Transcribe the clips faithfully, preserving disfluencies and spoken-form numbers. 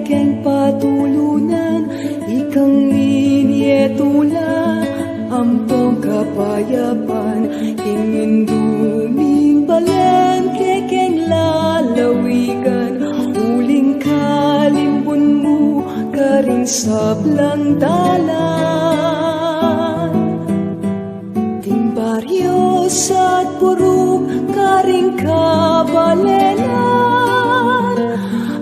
Keng patulunan, ikang ninye tula, ampong kapayapan, king indu ming balen, kekeng lalawigan, uling kalimbun mu, karing sablang dalan. Ding baryo at purok karing kabalelan,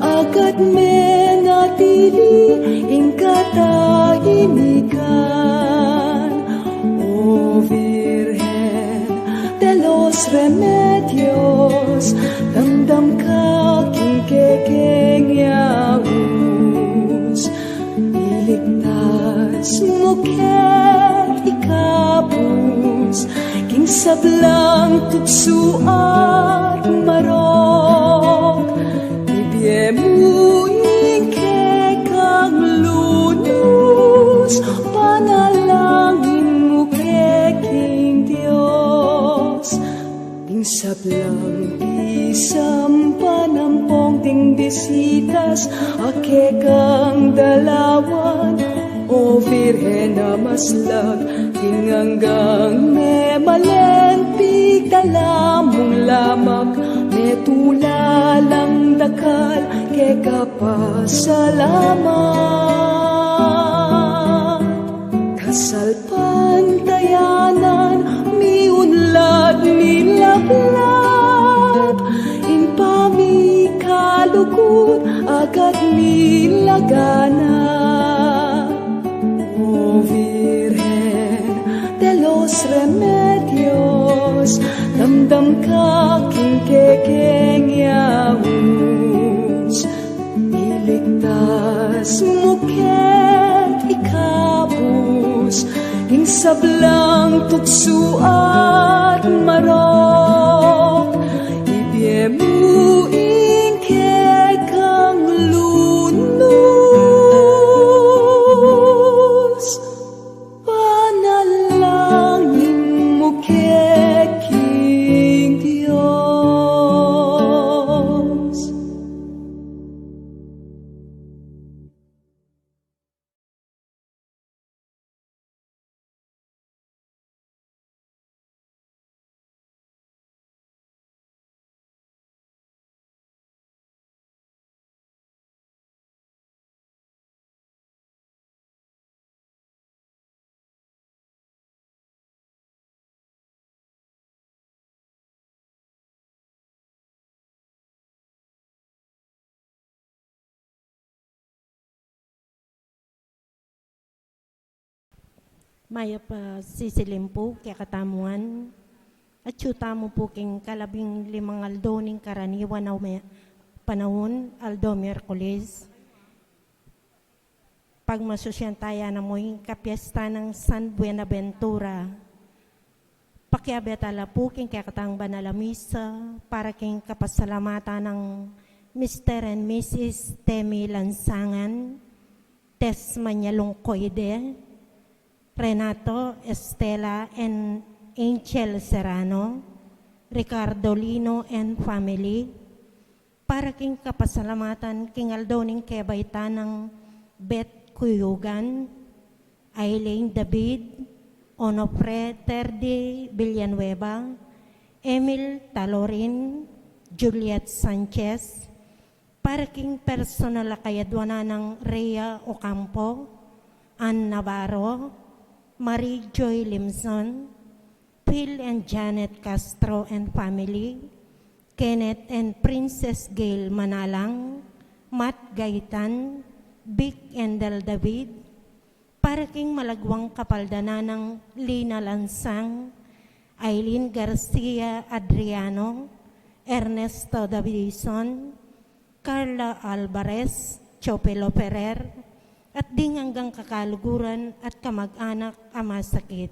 agat menatili ing katahimikan. O Virgen de los Remedios, damdam ka king kekeng yaus. Iligtas mu keng ikabus, king sablang tuksu at marok. Ibie mu ing kekang lunus, panalangin mu ke king Dios. Ding sablang pisampan ampong ding bisitas a kekang dalawan, O Virgen a maslag, ding anggang memalen pigdala mung lamak, metula lang dakal keka pasalamat. Kasalpantayanan, miunlad, milablab, ing pamikalugud, agat milaganap. O Virgen de los Remedios, damdam ka king kekeng yaus. Iligtas mu keng ikabus, king sablang tuksu at marok. Ibie mu ing kekang lunus, panalangin mu ke king Dios. Mayap a sisilim pu kekatamu ngan. Atyu tamu pu king kalabing limang aldo ning karaniwan a ume-, panaun, aldo Miyerkules. Pagmasusyan taya na mu ing kapiesta nang San Buenaventura. Pakiabe tala pu king kekatang banal a misa para king kapasalamatan nang Mister and Missus Temi Lansangan, Tess Manyalong Coide, Renato, Estela, and Angel Serrano, Ricardo Lino and family, para king kapasalamatan king aldo ning kebaitan nang Beth Cuyugan, Aileen David, Onofre Terdi Villanueva, Emil Talorin, Juliet Sanchez, para king personal a kayadwanan nang Rhea Ocampo, Ann Navarro, Marie Joy Limson, Phil and Janet Castro and family, Kenneth and Princess Gail Manalang, Matt Gaitan, Vic and Del David, para king malagwang kapaldanan nang Lina Lansang, Aileen Garcia Adriano, Ernesto Davidson, Carla Alvarez, Chopelo Ferrer, at ding anggang kakaluguran at kamag-anak a masakit.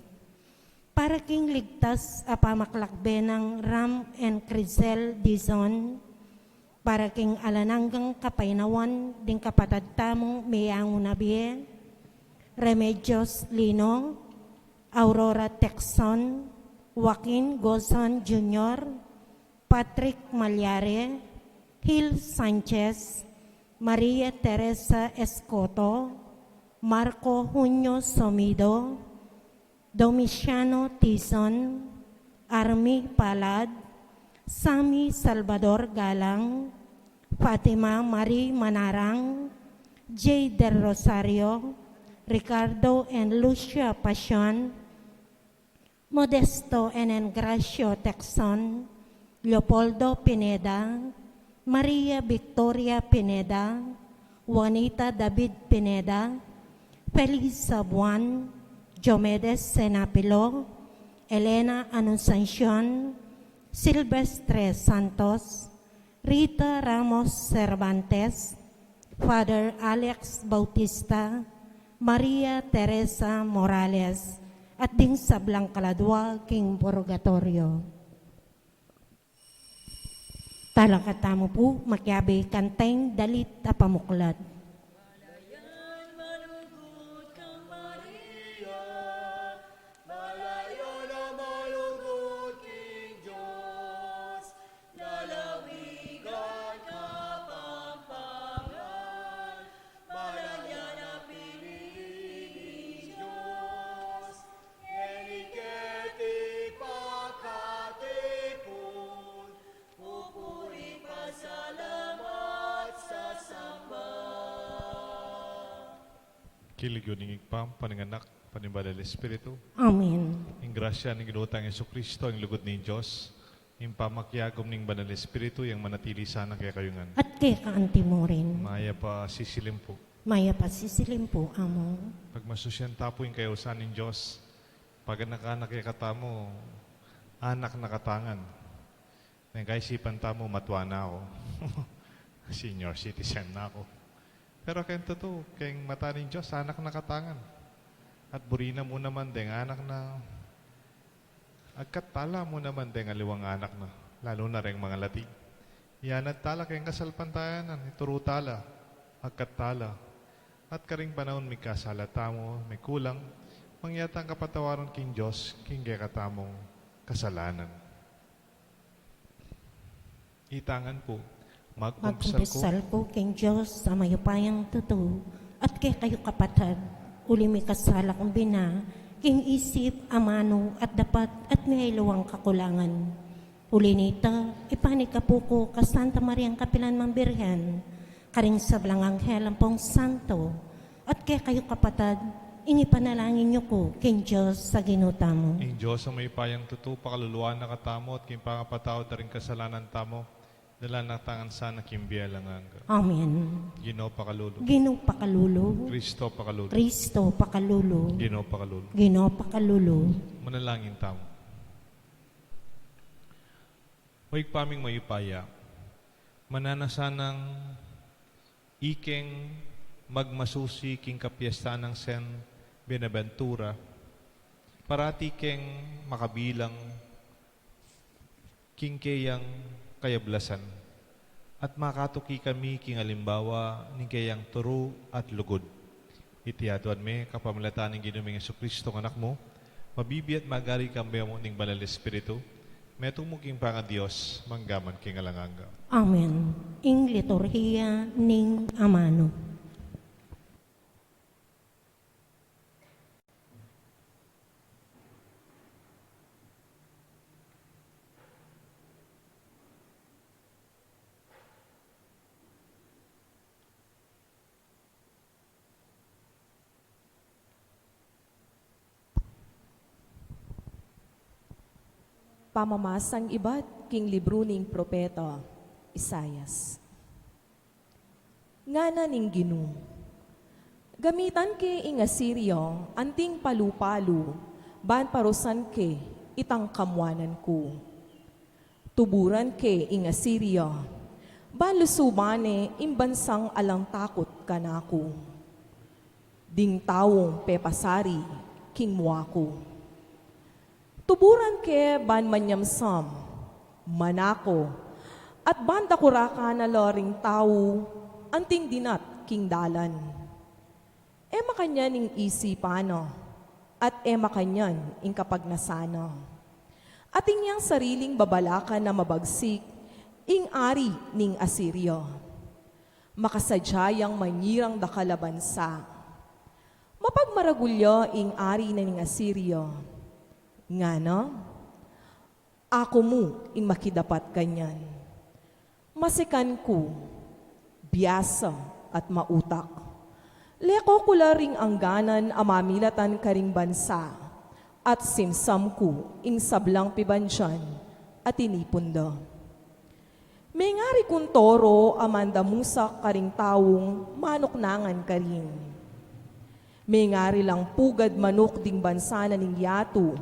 Para king ligtas a pamaklakbe nang Ram and Crisel Dizon, para king alang anggang kapaynawan ding kapatad tamung meyangu na bie, Remedios Lino, Aurora Texon, Joaquin Gozon Junior, Patrick Malyare, Hil Sanchez, Maria Teresa Escoto, Marco Junio Somido, Domiciano Tizon, Army Palad, Sammy Salvador Galang, Fatima Marie Manarang, Jay Del Rosario, Ricardo and Lucia Pasion, Modesto and Engracio Texon, Leopoldo Pineda, Maria Victoria Pineda, Juanita David Pineda, Felisa Buan, Diomedes Senapilo, Elena Anunciacion, Silvestre Santos, Rita Ramos Cervantes, Father Alex Bautista, Maria Teresa Morales, at ding sablang kaladua king purgatorio. Talakad tamu pu, makiabe kanting dalit a pamuklat. Malayan a malugud king Dios, lalawigan Kapampangan, malayan a pinili ning Dios, ngeni keti pakatipun, pupuri, pasalamat, sasamba. King lagyu ning Ibpa, ampo ning Anak, ampo ning Banal a Espiritu. Amen. Ing grasya ning Ginu tang Jesucristo, ing lugud ning Dios, ing pamakiagum ning Banal a Espiritu, yang manatili sana kekayu ngan. At keka anti mu rin. Mayap a sisilim pu. Mayap a sisilim pu, Among. Pagmasusyan ta pu ing kayausan ning Dios, paganakan na kekatamu, anak na kata ngan. Neng kaisipan tamu, matua na ku. Senior citizen na ku. Pero keng tutu, keng mata ning Dios, anak na kata ngan. At buri na mu naman deng anak na, agkat tala mu naman deng aliwang anak na, lalu na reng mangalati. Iyanat tala keng kasalpantayanan, ituru tala, agkat tala. At karing panaun mikasala tamu, mikulang, mangyari tang kapatawaran king Dios, king kekatamung kasalanan. Ita ngan pu, magkumpisal ku. Magkumpisal ku king Dios a mayupayang tutu, at kekayu kapatad, uli mikasala kung bina, king isip, amanu, at dapat, at miyaliwang kakulangan. Uli nita, ipanikapu ku ka Santa Mariang kapilan mang Birhen, karing sablang anghel ampong santo, at kekayu kapatad, ing ipanalangin yu ku king Dios a Ginu tamu. Ing Dios a mayupayang tutu, pakaluluan na katamu, at king pangapatawad da ring kasalanan tamu, dala na katamu ngan sana king bie alang angga. Amen. Ginu pakalulu. Ginu pakalulu. Kristo pakalulu. Kristo pakalulu. Ginu pakalulu. Ginu pakalulu. Manalangin tamu. O Ibpa ming mayupaya, mananu sanang ikeng magmasusi king kapiestan nang San Buenaventura, parati keng makabilang king keyang kayablasan, at makatuki kami king alimbawa ning keyang turu at lugud. Iti aduan mi kapamilatan ning Ginu ming Jesucristo, Anak mu, mabibie at magari kambe mu ning Banal Espiritu, metung mu king pangaDios, mangga man king alang angga. Amen. Ing liturhiya ning amanu. Pamamasang ibat king libru ning propeta Isaias. Ngana ning Ginu, gamitan ke ing Asiria anting palu-palu, ban parusan ke itang kamuanan ku. Tuburan ke ing Asiria, ban lusuban ne ing bansang alang takut kanaku, ding taung pepasari king mua ku. Tuburan ke ban manyamsam, manako, at ban dakurakan na la ring tau anting dinat king dalan. E makanyan ing isipan na, at e makanyan ing kapagnasan na. Atin yang sariling babalakan a mabagsik ing ari ning Asiria. Makasadya yang manyirang dakal a bansa. Mapagmaragul ya ing ari na ning Asiria. Ngana, aku mu ing makidapat kanyan. Masikan ku, biasa at mautak. Leko ku la ring angganan a mamilatan karing bansa, at simsam ku ing sablang pibandian a tinipun da. Mengari kung toro a mandamusak karing taung manuknangan karin. Mengari lang pugad manuk ding bansa na ning yatu,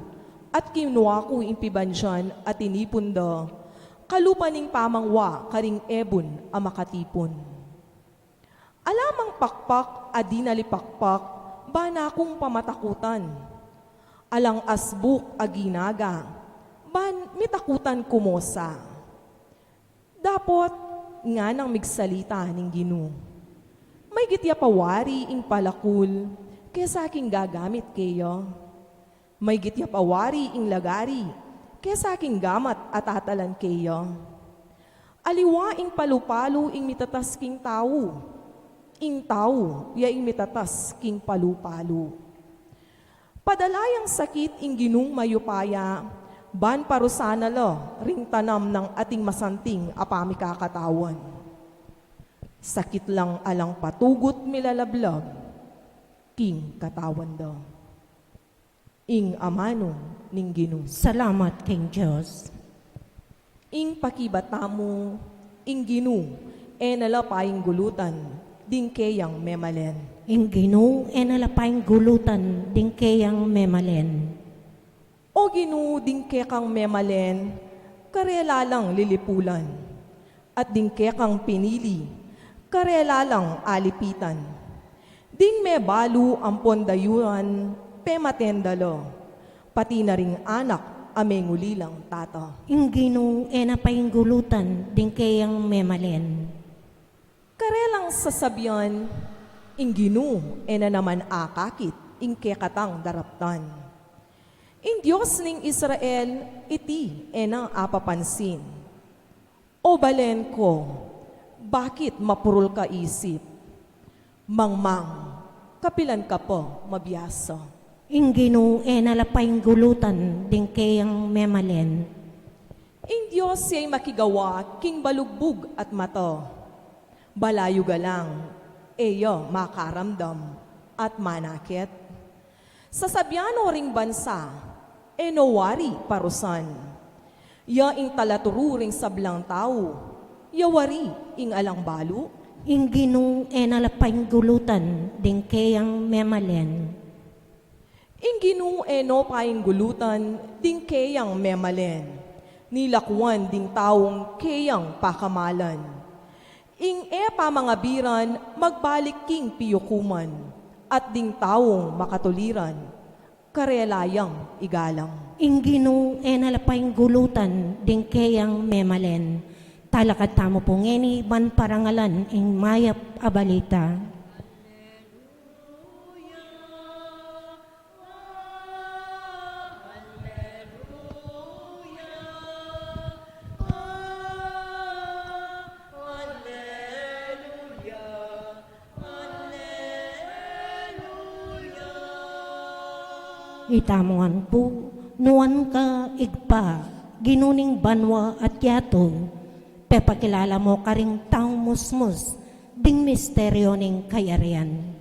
at kinua ku ing pibandian a tinipun da, kalupa ning pamangwa karing ebun a makatipun. Ala mang pakpak a dinalipakpak, ban akung pamatakutan. Alang asbuk a ginaga, ban mitakutan ku mu sa. Dapot nganang migsalita ning Ginu. Maygit ya pa wari ing palakul, kesa king gagamit keya. Maygit ya pa wari ing lagari, kesa king gamat a tatalan keya. Aliwa ing palu-palu ing mitatas king tau. Ing tau ya ing mitatas king palu-palu. Padala yang sakit ing Ginung mayupaya, ban parusan na la ring tanam nang ating masanting a pamikakatawan. Sakit lang alang patugut milalablab king katawan da. Ing amanu ning Ginu. Salamat king Dios. Ing pakibat tamu, ing Ginu e na la painggulutan ding keyang memalen. Ing Ginu e na la painggulutan ding keyang memalen. O Ginu, ding kekang memalen, karela lang lilipulan. At ding kekang pinili, karela lang alipitan. Ding mebalu ampon dayuan, pematen da la, pati na ring anak a mengulilang tata. Ing Ginu e na painggulutan ding keyang memalen. Karelang sasabian, ing Ginu e na naman akakit ing kekatang daraptan. Ing Dios ning Israel, iti e na apapansin. O balen ko, bakit mapurul ka isip? Mangmang, kapilan ka pa mabiasa? Ing Ginu e na la painggulutan ding keyang memalen. Ing Dios ya'y makigawa king balugbug at mata. Balayugan lang, e ya makaramdam at manakit. Sasabian no ring bansa, e no wari parusan. Ya ing talaturu ring sablang tau, ya wari ing alang balu. Ing Ginu e na la painggulutan ding keyang memalen. Ing Ginu e no painggulutan ding keyang memalen. Nilakuan ding taung keyang pakamalan. Ing e pamangabiran magbalik king piyukuman, at ding taung makatuliran, karela yang igalang. Ing Ginu e na la painggulutan ding keyang memalen. Talakad tamu pu ngeni ban parangalan ing mayap a balita. Itamu ngan pu, nuan ka, Ibpa, Ginu ning banua at yatu, pepakilala mu karing taung musmus ding misteryu ning kayarian.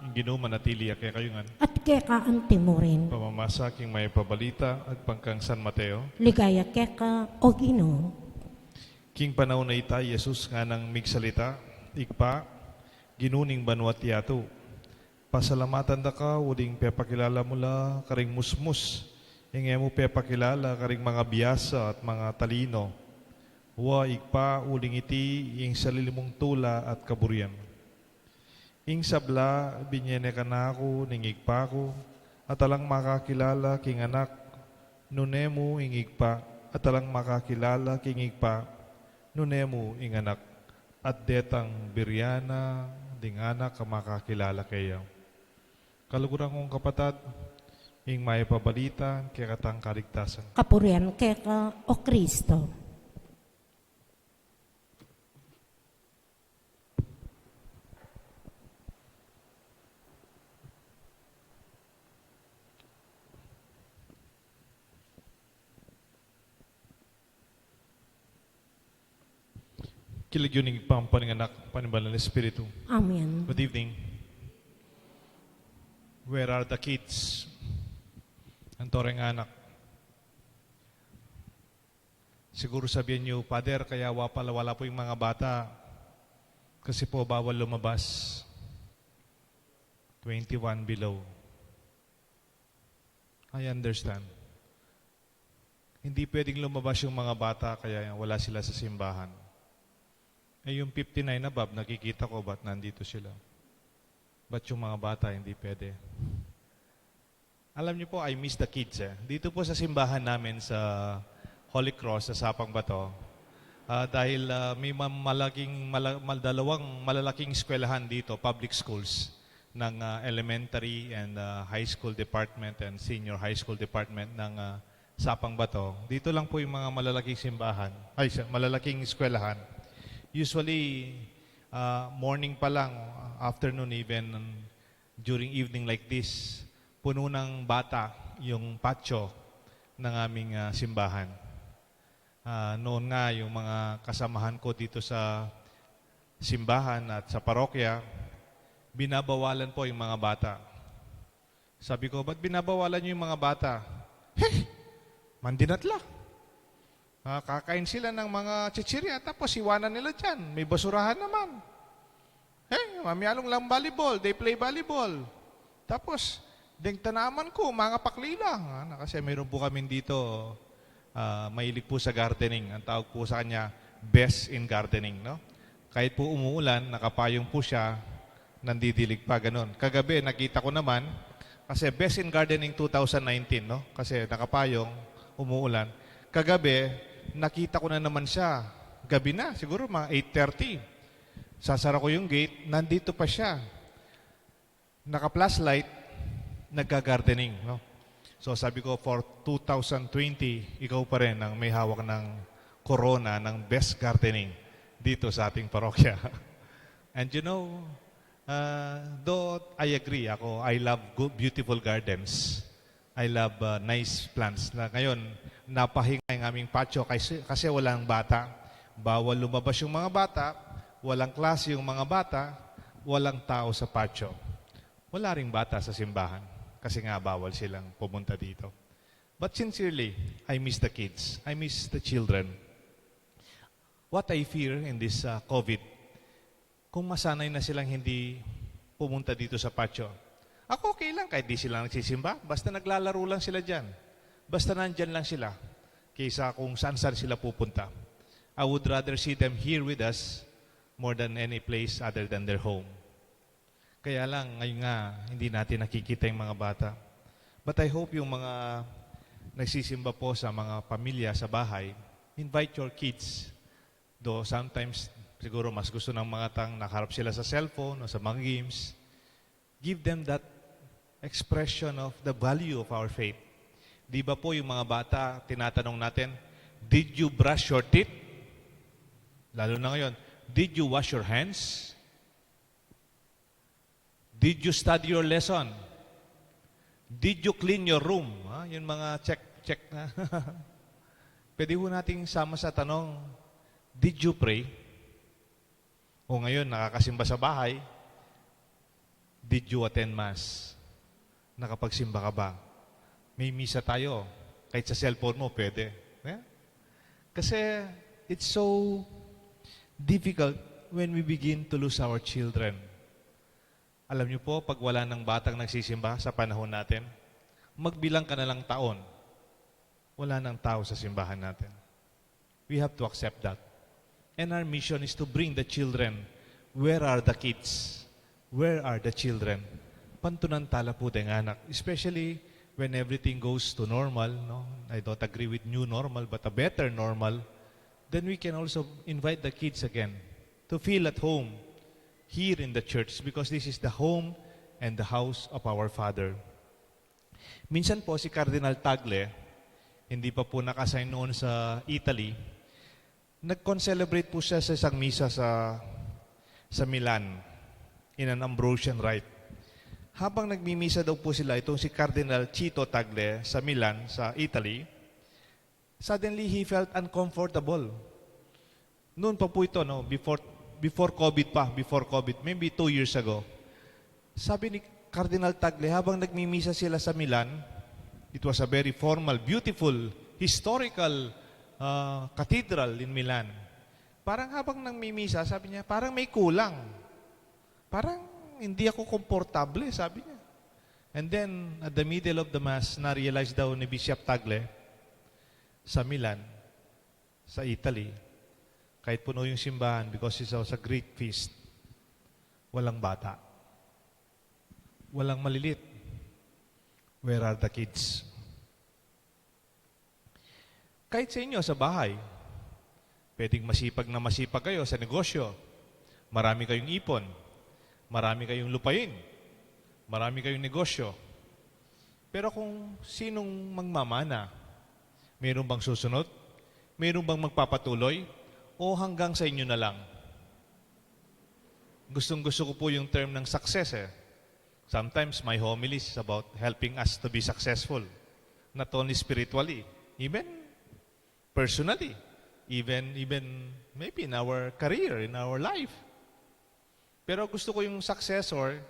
Ing Ginu manatili ya kekayu ngan. At keka anti mu rin. Pamamasa king mayap a balita agpang kang San Mateo. Ligaya keka, o Ginu. King panaun a ita, i Jesus nganang migsalita, Ibpa, Ginu ning banua at yatu, pasalamatan da ka uling pepakilala mu la karing musmus ing e mu pepakilala karing mangabiasa at mangatalino. Wa, Ibpa, uling iti ing sarili mung tula at kaburian. Ing sabla, binie ne kanaku ning Ibpa ku, at alang makakilala king Anak, Nune mu ing Ibpa, at alang makakilala king Ibpa, nune mu ing Anak, at detang burian na ding Anak a makakilala keya. Kaluguran kung kapatad, ing mayap a balita kekatang kaligtasan. Kapurian keka, O Kristo. King lagyu ning Ibpa, ampo ning Anak, ampo ning Banal a Espiritu. Amen. Good evening. Where are the kids? Anto reng anak? Siguro sabihan niyo, "Father, kaya wa pala, wala po yung mga bata. Kasi po bawal lumabas. Twenty-one below." I understand. Hindi pwedeng lumabas yung mga bata, kaya wala sila sa simbahan. Eh, yung fifty-nine above, nakikita ko, ba't nandito sila? Ba't yung mga bata hindi pwede? Alam niyo po, I miss the kids eh. Dito po sa simbahan namin sa Holy Cross, sa Sapang Bato, ah, dahil, ah, may ma-, malaking, mala-, mal-, dalawang malalaking eskwelahan dito, public schools, ng, ah, elementary and, ah, high school department and senior high school department ng, ah, Sapang Bato. Dito lang po yung mga malalaking simbahan, ay, sa-, malalaking eskwelahan. Usually, ah, morning pa lang, afternoon even, during evening like this, puno ng bata yung patio ng aming, ah, simbahan. Ah, noon nga, yung mga kasamahan ko dito sa simbahan at sa parokya, binabawalan po yung mga bata. Sabi ko, "Ba't binabawalan niyo yung mga bata?" "Heh! Mandinatla. Ah, kakain sila ng mga chichirya, tapos iwanan nila dyan. May basurahan naman. Eh, mamialong lang volleyball, they play volleyball. Tapos, deng tanaman ko, mga pakli lang." Ah, na, kasi mayroon po kami dito, ah, mahilig po sa gardening. Ang tawag po sa kanya, best in gardening, no? Kahit po umuulan, nakapayong po siya, nandidilig pa, ganun. Kagabi, nakita ko naman, kasi best in gardening two thousand nineteen, no? Kasi nakapayong, umuulan. Kagabi, nakita ko na naman siya. Gabi na, siguro mga eight thirty. Sasara ko yung gate, nandito pa siya. Naka-flashlight, nagga-gardening, no? So sabi ko, "For two thousand twenty, ikaw pa rin ang may hawak ng corona ng best gardening dito sa ating parokya." And you know, uh, though I agree ako, I love good, beautiful gardens. I love, uh, nice plants. Na ngayon, napahinga yung aming patio kasi, kasi walang bata. Bawal lumabas yung mga bata, walang klase yung mga bata, walang tao sa patio. Wala ring bata sa simbahan kasi nga bawal silang pumunta dito. But sincerely, I miss the kids. I miss the children. What I fear in this, uh, COVID, kung masanay na silang hindi pumunta dito sa patio. Ako, okay lang kahit di sila nagsisimba, basta naglalaro lang sila dyan. Basta nandyan lang sila, kaysa kung saan-saan sila pupunta. I would rather see them here with us more than any place other than their home. Kaya lang, ngayon nga, hindi natin nakikita yung mga bata. But I hope yung mga nagsisimba po sa mga pamilya sa bahay, invite your kids. Though sometimes, siguro mas gusto ng mga tang nakaharap sila sa cellphone o sa mga games. Give them that expression of the value of our faith. Di ba po yung mga bata, tinatanong natin, "Did you brush your teeth?" Lalo na ngayon, "Did you wash your hands? Did you study your lesson? Did you clean your room?" Ha? Yung mga check, check na. Pwede ho nating sama sa tanong, "Did you pray?" O ngayon, nakakasimba sa bahay, "Did you attend Mass?" Nakapagsimba ka ba? May misa tayo. Kahit sa cellphone mo, pwede. Yeah? Kasi it's so difficult when we begin to lose our children. Alam niyo po, pag wala ng batang nagsisimba sa panahon natin, magbilang ka na lang taon, wala nang tao sa simbahan natin. We have to accept that. And our mission is to bring the children. Where are the kids? Where are the children? Pantunantala po deng anak, especially When everything goes to normal, no? I don't agree with new normal, but a better normal, then we can also invite the kids again to feel at home here in the church, because this is the home and the house of our Father. Minsan po si Cardinal Tagle, hindi pa po naka-assign noon sa Italy, nag-concelebrate po siya sa isang misa sa, sa Milan, in an Ambrosian rite. Habang nagmimisa daw po sila, itong si Cardinal Cito Tagle sa Milan, sa Italy, suddenly he felt uncomfortable. Noon pa po ito, no? Before, before COVID pa, before COVID, maybe two years ago. Sabi ni Cardinal Tagle, habang nagmimisa sila sa Milan, it was a very formal, beautiful, historical uh, cathedral in Milan. Parang habang nagmimisa, sabi niya, parang may kulang. Parang hindi ako komportable, sabi niya. And then, at the middle of the Mass, na-realize daw ni Bishop Tagle, sa Milan, sa Italy, kahit puno yung simbahan because it was a great feast, walang bata. Walang malilit. Where are the kids? Kahit sa inyo, sa bahay, pwedeng masipag na masipag kayo sa negosyo. Marami kayong ipon. Marami kayong lupain. Marami kayong negosyo. Pero kung sinong magmamana, mayroon bang susunod? Mayroon bang magpapatuloy? O hanggang sa inyo na lang? Gustong-gusto ko po yung term ng success eh. Sometimes my homilies is about helping us to be successful. Not only spiritually, even personally, even, even maybe in our career, in our life. Pero gusto ko yung successor,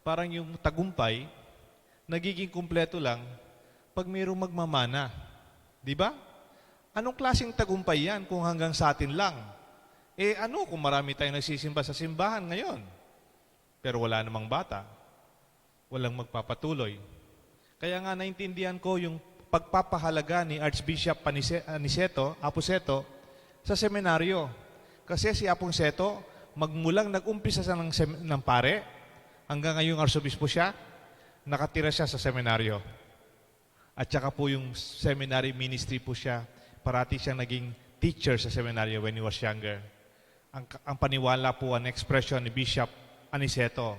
parang yung tagumpay, nagiging kumpleto lang pag mayroong magmamana. Di ba? Anong klaseng tagumpay yan kung hanggang sa atin lang? Eh ano kung marami tayong nagsisimba sa simbahan ngayon? Pero wala namang bata. Walang magpapatuloy. Kaya nga naintindihan ko yung pagpapahalaga ni Archbishop Panise-, Aniceto, Apuseto, sa seminaryo. Kasi si Apuseto, magmulang nag-umpisa siya ng, sem- ng pare, hanggang ngayong arsobispo siya, nakatira siya sa seminaryo. At saka po yung seminary ministry po siya, parati siyang naging teacher sa seminaryo when he was younger. Ang, ang paniwala po, ang expression ni Bishop Aniceto,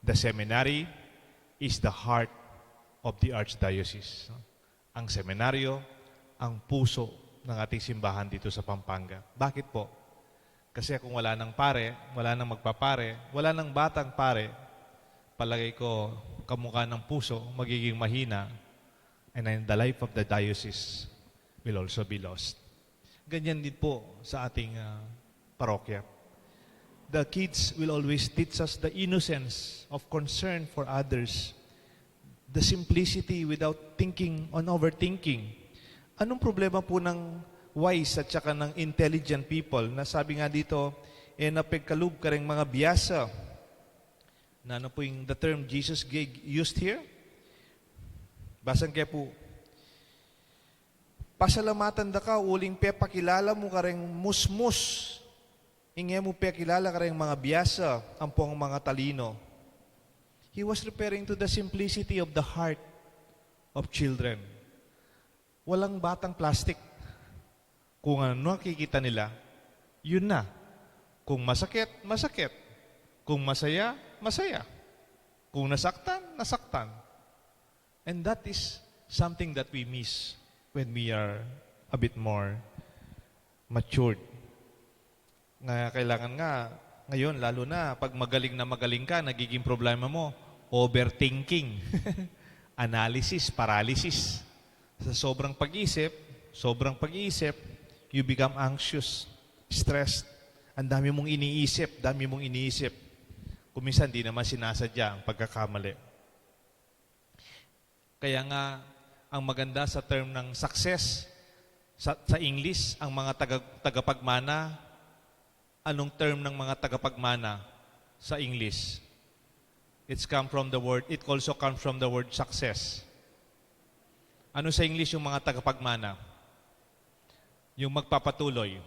"The seminary is the heart of the archdiocese." Ang seminaryo, ang puso ng ating simbahan dito sa Pampanga. Bakit po? Kasi kung wala nang pare, wala nang magpapare, wala nang batang pare, palagay ko, kamukha ng puso, magiging mahina, and then the life of the diocese will also be lost. Ganyan din po sa ating ah, parokya. The kids will always teach us the innocence of concern for others, the simplicity without thinking on overthinking. Anong problema po ng wise at saka ng intelligent people na sabi nga dito, eh, napagkalub kareng mga biyasa? Na ano po yung the term Jesus gave, used here? Basan ke po. Pasalamatan da ka uling pepakilala mu kareng musmus. Inge mu pekilala kareng mga biyasa, ampong mga talino. He was referring to the simplicity of the heart of children. Walang batang plastic. Kung ano nakikita nila, yun na. Kung masakit, masakit. Kung masaya, masaya. Kung nasaktan, nasaktan. And that is something that we miss when we are a bit more matured. Nga kailangan nga, ngayon, lalo na pag magaling na magaling ka, nagiging problema mo, overthinking, analysis, paralysis. Sa sobrang pag-isip, sobrang pag-iisip, you become anxious, stressed. Ang dami mong iniisip, dami mong iniisip. Kung minsan, di naman sinasadya ang pagkakamali. Kaya nga, ang maganda sa term ng success, sa, sa English, ang mga taga, tagapagmana, anong term ng mga tagapagmana sa English? It's come from the word, it also comes from the word success. Ano sa English yung mga tagapagmana? Yung magpapatuloy.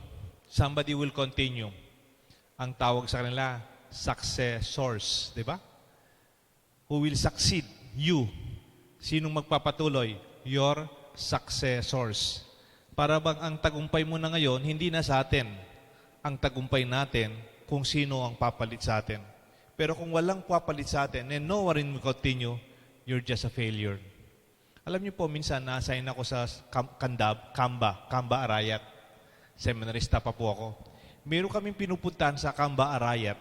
Somebody will continue. Ang tawag sa kanila, successors, di ba? Who will succeed you. Sinong magpapatuloy? Your successors. Para bang ang tagumpay mo na ngayon, hindi na sa atin. Ang tagumpay natin, kung sino ang papalit sa atin. Pero kung walang papalit sa atin, and no one will continue, you're just a failure. Alam niyo po, minsan na-assign ako sa Cam-, Candab-, Camba, Camba Arayat. Seminarista pa po ako. Meron kaming pinupuntahan sa Camba Arayat.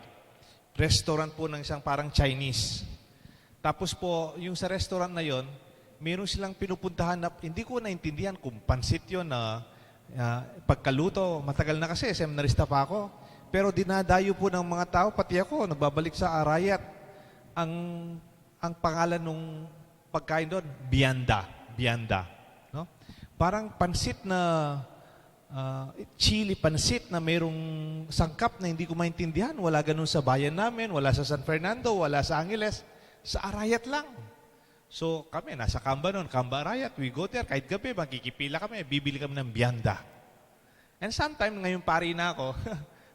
Restaurant po ng isang parang Chinese. Tapos po, yung sa restaurant na yon, meron silang pinupuntahan na hindi ko naintindihan kung pansit yon na, ah, pagkaluto. Matagal na kasi, seminarista pa ako. Pero dinadayo po ng mga tao, pati ako, nagbabalik sa Arayat. Ang, ang pangalan nung pagkain doon, bianda. Bianda. No? Parang pansit na, ah, chili pansit na mayroong sangkap na hindi ko maintindihan. Wala ganun sa bayan namin, wala sa San Fernando, wala sa Angeles. Sa Arayat lang. So kami, nasa Camba nun, Camba Arayat, we go there, kahit gabi, makikipila kami, bibili kami ng bianda. And sometime, ngayong pari na ako,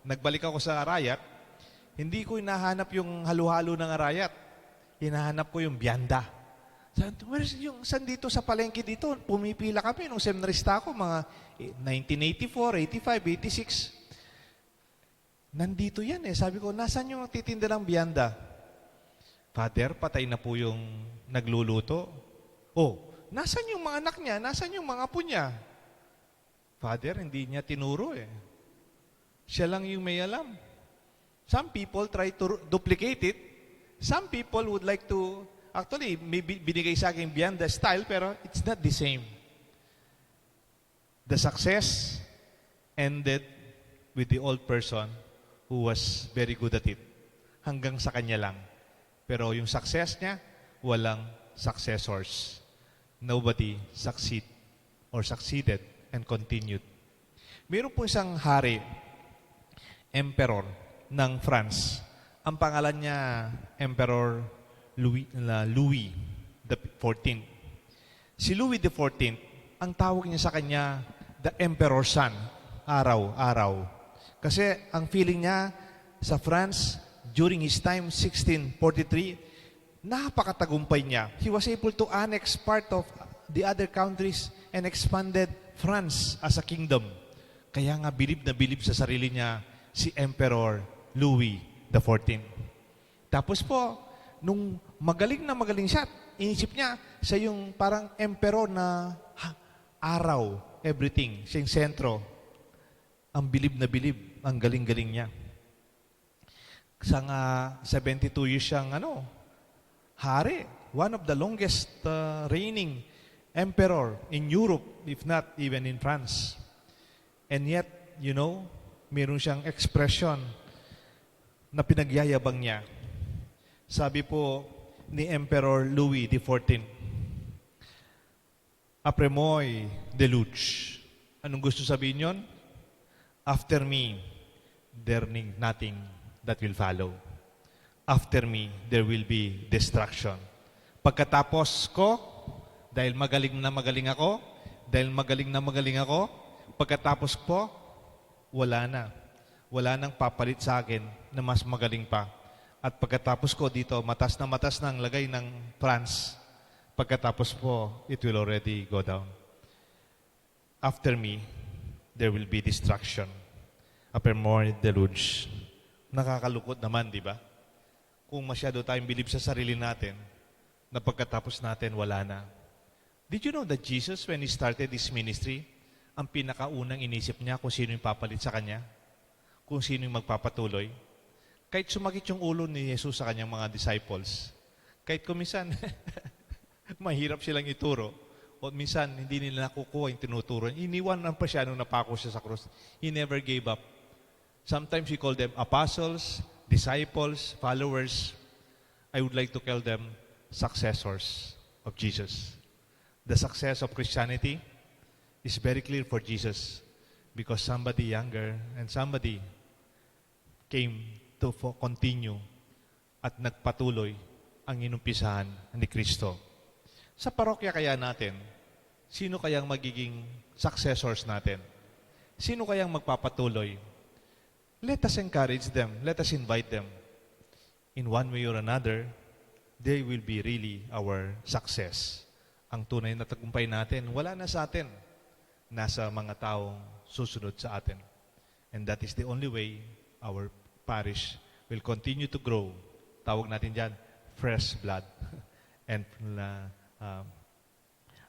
nagbalik ako sa Arayat, hindi ko hinahanap yung halo-halo ng Arayat. Hinahanap ko yung bianda. Sabi ko, "Where's yung, saan dito sa palengke dito?" Pumipila kami nung seminarista ako, mga, eh, nineteen eighty-four, eighty-five, eighty-six. "Nandito yan eh." Sabi ko, "Nasaan yung nagtitinda ng bianda?" "Father, patay na po yung nagluluto." "Oh, nasaan yung mga anak niya? Nasaan yung mga apo niya?" "Father, hindi niya tinuro eh. Siya lang yung may alam." Some people try to ru-, duplicate it. Some people would like to, actually, may bi-, binigay sa akin bianda style, pero it's not the same. The success ended with the old person who was very good at it. Hanggang sa kanya lang. Pero yung success niya, walang successors. Nobody succeed or succeeded and continued. Meron po isang hari, emperor ng France. Ang pangalan niya, Emperor Louis, na Louis the fourteenth. Si Louis the fourteenth, ang tawag niya sa kanya, the Emperor Sun, araw-araw. Kasi ang feeling niya sa France, during his time, sixteen forty-three, napakatagumpay niya. He was able to annex part of the other countries and expanded France as a kingdom. Kaya nga bilib na bilib sa sarili niya si Emperor Louis the fourteenth. Tapos po, nung magaling na magaling siya, inisip niya, siya yung parang emperor na ha-, araw, everything, siya yung sentro. Ang bilib na bilib, ang galing-galing niya. Sa nga seventy-two years siyang, ano, hari, one of the longest, uh, reigning emperor in Europe, if not even in France. And yet, you know, meron siyang expression na pinagyayabang niya. Sabi po ni Emperor Louis the fourteenth, "Après moi, déluge." Anong gusto sabihin yon? "After me, there need nothing that will follow. After me, there will be destruction." Pagkatapos ko, dahil magaling na magaling ako, dahil magaling na magaling ako, pagkatapos po, wala na. Wala nang papalit sa akin na mas magaling pa. At pagkatapos ko dito, matas na matas na ang lagay ng France. Pagkatapos po, it will already go down. "After me, there will be destruction. Après moi, déluge." Nakakalungkot naman, di ba? Kung masyado tayong bilib sa sarili natin, na pagkatapos natin, wala na. Did you know that Jesus, when he started his ministry, ang pinakaunang inisip niya kung sino yung papalit sa kanya? Kung sino yung magpapatuloy? Kahit sumakit yung ulo ni Jesus sa kanyang mga disciples, kahit kung minsan mahirap silang ituro, o minsan hindi nila nakukuha yung tinuturo, iniwan lang pa siya nung napako siya sa krus. He never gave up. Sometimes we call them apostles, disciples, followers. I would like to call them successors of Jesus. The success of Christianity is very clear for Jesus because somebody younger and somebody came to fo-, continue at nagpatuloy ang inumpisahan ni Kristo. Sa parokya kaya natin, sino kayang magiging successors natin? Sino kayang magpapatuloy? Let us encourage them. Let us invite them. In one way or another, they will be really our success. Ang tunay na tagumpay natin, wala na sa atin. Nasa mga taong susunod sa atin. And that is the only way our parish will continue to grow. Tawag natin dyan, fresh blood. And uh, um,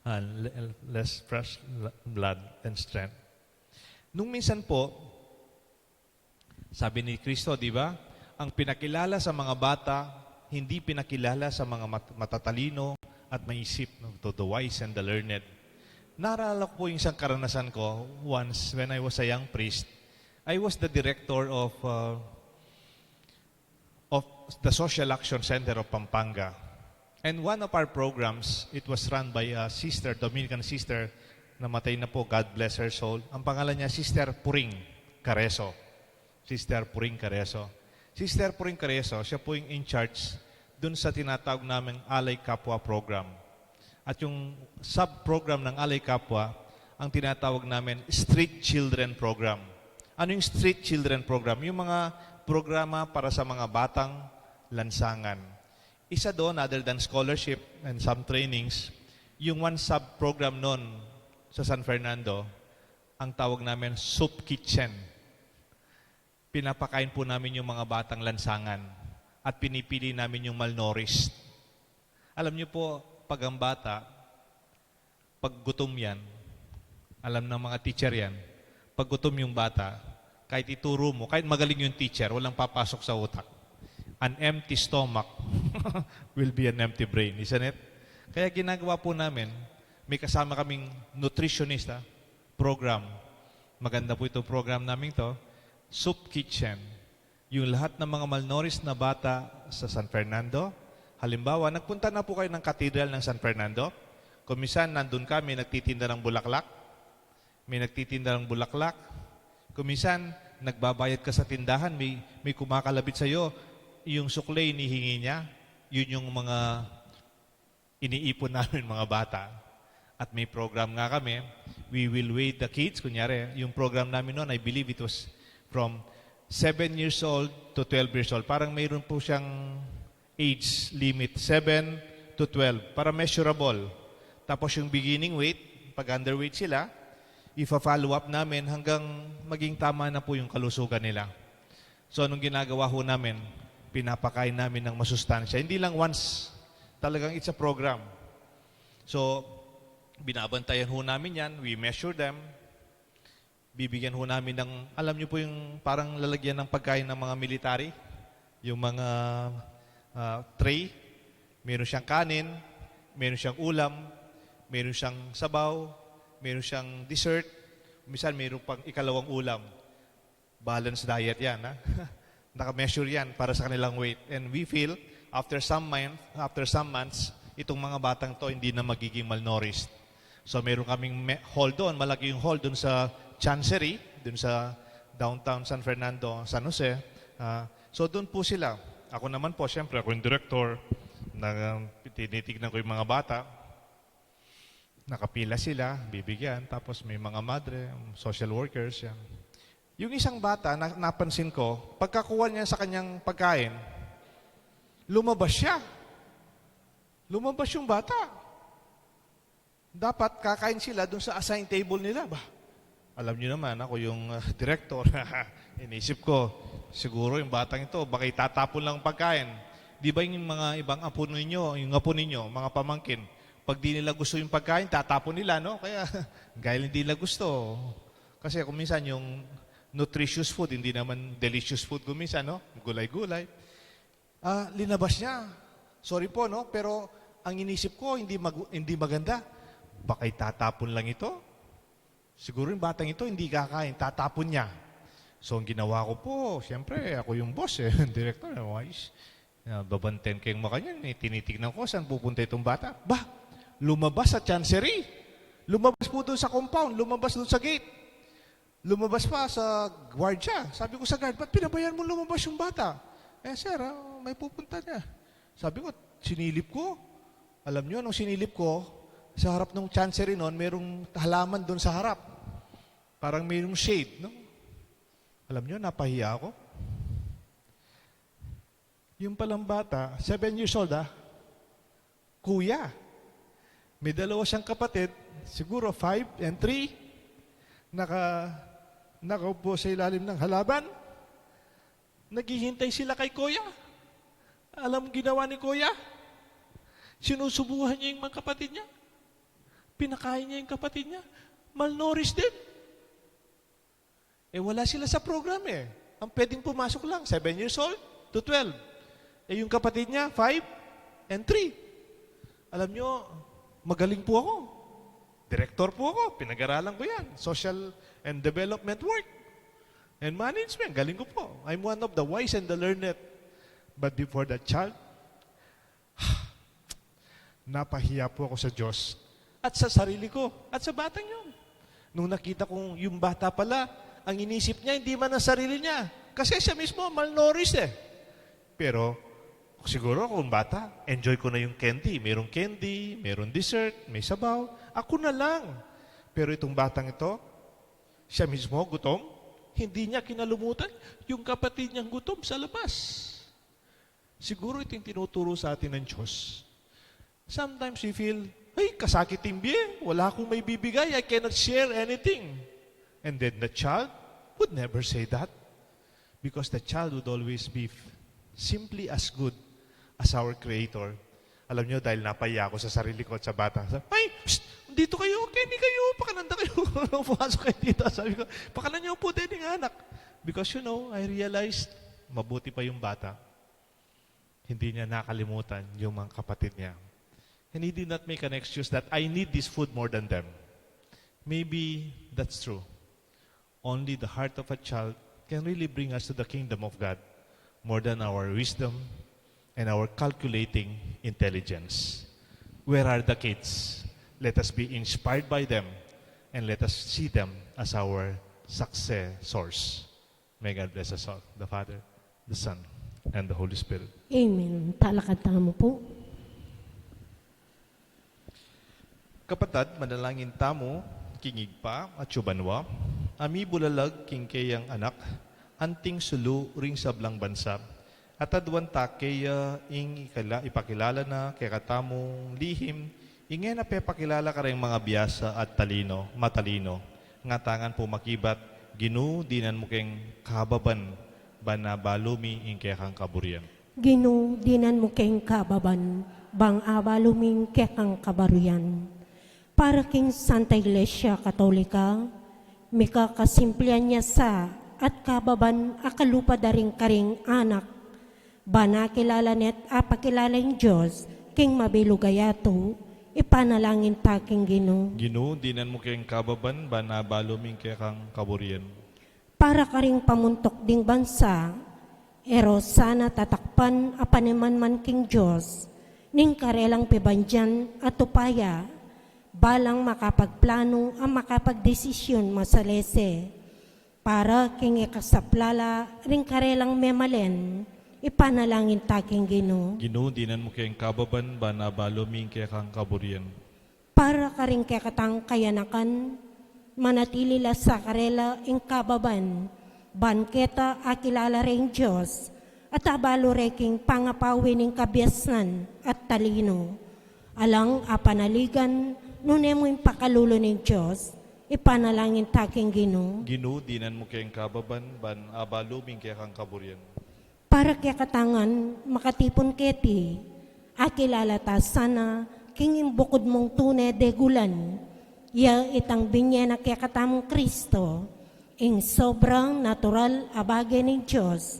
uh, le- less fresh l- blood and strength. Nung minsan po, sabi ni Kristo, di ba? Ang pinakilala sa mga bata, hindi pinakilala sa mga mat- matatalino at maisip, no? To the wise and the learned. Naalala ko po yung isang karanasan ko once when I was a young priest. I was the director of uh, of the Social Action Center of Pampanga. And one of our programs, it was run by a sister, Dominican sister, namatay na po, God bless her soul. Ang pangalan niya, Sister Puring Careso. Sister Puring Careso. Sister Puring Careso, siya po yung in charge dun sa tinatawag naming Alay Kapwa program. At yung sub-program ng Alay Kapwa, ang tinatawag namin Street Children Program. Ano yung Street Children Program? Yung mga programa para sa mga batang lansangan. Isa doon, other than scholarship and some trainings, yung one sub-program noon sa San Fernando, ang tawag namin soup kitchen. Pinapakain po namin yung mga batang lansangan at pinipili namin yung malnourished. Alam niyo po, pag ang bata, pag gutom yan, alam ng mga teacher yan, pag gutom yung bata, kahit ituro mo, kahit magaling yung teacher, walang papasok sa utak. An empty stomach will be an empty brain, isn't it? Kaya ginagawa po namin, may kasama kaming nutritionist, ha, program. Maganda po itong program namin to. Soup Kitchen. Yung lahat ng mga malnourished na bata sa San Fernando. Halimbawa, nagpunta na po kayo ng Cathedral ng San Fernando. Kung minsan, nandun ka, may nagtitinda ng bulaklak. May nagtitinda ng bulaklak. Kung minsan, nagbabayad ka sa tindahan, may, may kumakalabit sa'yo. Yung sukle, inihingi niya. Yun yung mga iniipon namin mga bata. At may program nga kami, we will weigh the kids. Kunyari, yung program namin noon, I believe it was from seven years old to twelve years old. Parang mayroon po siyang age limit, seven to twelve, para measurable. Tapos yung beginning weight, pag underweight sila, ifa-follow up namin hanggang maging tama na po yung kalusugan nila. So, anong ginagawa ho namin? Pinapakain namin ng masustansya. Hindi lang once, talagang it's a program. So, binabantayan ho namin yan, we measure them. Bibigyan ho namin ng, alam niyo po yung parang lalagyan ng pagkain ng mga military? Yung mga ah, tray, meron siyang kanin, meron siyang ulam, meron siyang sabaw, meron siyang dessert, minsan meron pang ikalawang ulam. Balanced diet yan, ha? Naka-measure yan para sa kanilang weight. And we feel, after some month, after some months, itong mga batang to hindi na magiging malnourished. So, meron kaming me- hall doon, malaki yung hall doon sa Chancery, doon sa downtown San Fernando, San Jose. Ah, so, doon po sila. Ako naman po, siyempre, ako yung director, na tinitignan ko yung mga bata. Nakapila sila, bibigyan. Tapos may mga madre, social workers, yan. Yung isang bata, na, napansin ko, pagkakuha niya sa kanyang pagkain, lumabas siya. Lumabas yung bata. Dapat kakain sila dun sa assigned table nila ba? Alam niyo naman, ako yung ah, director. Inisip ko, siguro yung batang ito, baka itatapon lang ang pagkain. Di ba yung mga ibang apo ninyo, yung apo ninyo, mga pamangkin, pag di nila gusto yung pagkain, tatapon nila, no? Kaya, dahil hindi nila gusto. Kasi kung minsan yung nutritious food, hindi naman delicious food kung minsan, no? Gulay-gulay. Ah, linabas niya. Sorry po, no? Pero ang inisip ko, hindi, mag- hindi maganda. Baka itatapon lang ito. Siguro yung batang ito, hindi kakain. Tatapon niya. So, ang ginawa ko po, siyempre, ako yung boss, eh, director. Eh, wais. Ah, babanten kayong makanyan, eh. Tinitignan ko saan pupunta itong bata. Ba, lumabas sa chancery. Lumabas po doon sa compound. Lumabas doon sa gate. Lumabas pa sa guardia. Sabi ko sa guard, "Ba't pinabayaan mo lumabas yung bata?" "Eh, sir, ah, may pupunta niya." Sabi ko, sinilip ko. Alam niyo anong sinilip ko? Sa harap ng chancery noon, merong halaman doon sa harap. Parang merong shade, no? Alam niyo, napahiya ako. Yung palang bata, seven years old, ah. Kuya, May dalawa siyang kapatid, siguro five and three, naka, nakaupo sa ilalim ng halaban. Naghihintay sila kay Kuya. Alam ginawa ni Kuya? Sinusubuhan niya yung mga kapatid niya. Pinakain niya yung kapatid niya. Malnourished din. Eh, wala sila sa program eh. Ang pwedeng pumasok lang, seven years old to twelve. Eh, yung kapatid niya, five and three. Alam nyo, magaling po ako. Direktor po ako. Pinag-aralan ko yan. Social and development work. And management, galing ko po. I'm one of the wise and the learned. But before the child, napahiya po ako sa Diyos at sa sarili ko at sa batang yun. Nung nakita kong yung bata pala, ang inisip niya, hindi man ang sarili niya. Kasi siya mismo, malnourished eh. Pero, siguro kung bata, enjoy ko na yung candy. Merong candy, merong dessert, may sabaw. Ako na lang. Pero itong batang ito, siya mismo, gutom, hindi niya kinalumutan yung kapatid niyang gutom sa labas. Siguro ito yung tinuturo sa atin ng Diyos. Sometimes we feel, "Ay, kasakit yung bie. Wala akong may bibigay. I cannot share anything." And then the child would never say that. Because the child would always be f- simply as good as our Creator. Alam nyo, dahil napahiya ako sa sarili ko at sa bata, sabi, "Ay, psst, dito kayo, keni kayo, pakananda kayo." Pumasok kayo dito. Sabi ko, "Pakanan niyo po din yung anak." Because you know, I realized, mabuti pa yung bata. Hindi niya nakalimutan yung mga kapatid niya. And he did not make an excuse that, "I need this food more than them." Maybe that's true. Only the heart of a child can really bring us to the kingdom of God more than our wisdom and our calculating intelligence. Where are the kids? Let us be inspired by them and let us see them as our successors. May God bless us all, the Father, the Son, and the Holy Spirit. Amen. Talakad tamu po. Kapatad, manalangin tamu king Ibpa atsu banua, a mibulalag king keyang Anak, anting sulu ring sablang bansa, at aduan ta keya ing ikala-, ipakilala na kekatamung lihim, ing e na pepakilala kareng mangabiasa at talino, matalino, ngatanan pu makibat, Ginu, dinan mu keng kababan, ban abalu mi ing kekang kaburian. Ginu, dinan mu keng kababan, ban abalu mi ing kekang kaburian. Para king Santa Iglesia Katolika, mika kasimplian ya sa at kababan a kalupa da ring karing anak, ban akilala ne't apakilala ing Dios king mabilug a yatu, ipanalangin ta king Ginu. Ginu, dinan mu keng kababan, ban abalu mi ing kekang kaburian. Para karing pamuntuk ding bansa, e ro sana tatakpan a panimanman king Dios ning karelang pibandian at upaya, balang makapagplanu a makapagdesisyun masalese. Para king ikasaplala ring karelang memalen, ipanalangin ta king Ginu. Ginu, dinan mu keng kababan, ban abalu mi ing kekang kaburian. Para karing kekatang kayanakan, manatili la sa karela ing kababan, ban keta akilala re ing Dios, at abalu re king pangapawi ning kabiasnan at talino. Alang apanaligan, nune mu ing pakalulu ning Dios, ipanalangin ta king Ginu. Ginu, dinan mu keng kababan, ban abalu mi ing kekang kaburian. Para kekatangan makatipun keti, akilala ta sana king ing bukud mung tune degulan, ya itang binye na kekatamung Kristo, ing sobrenatural a bage ning Dios,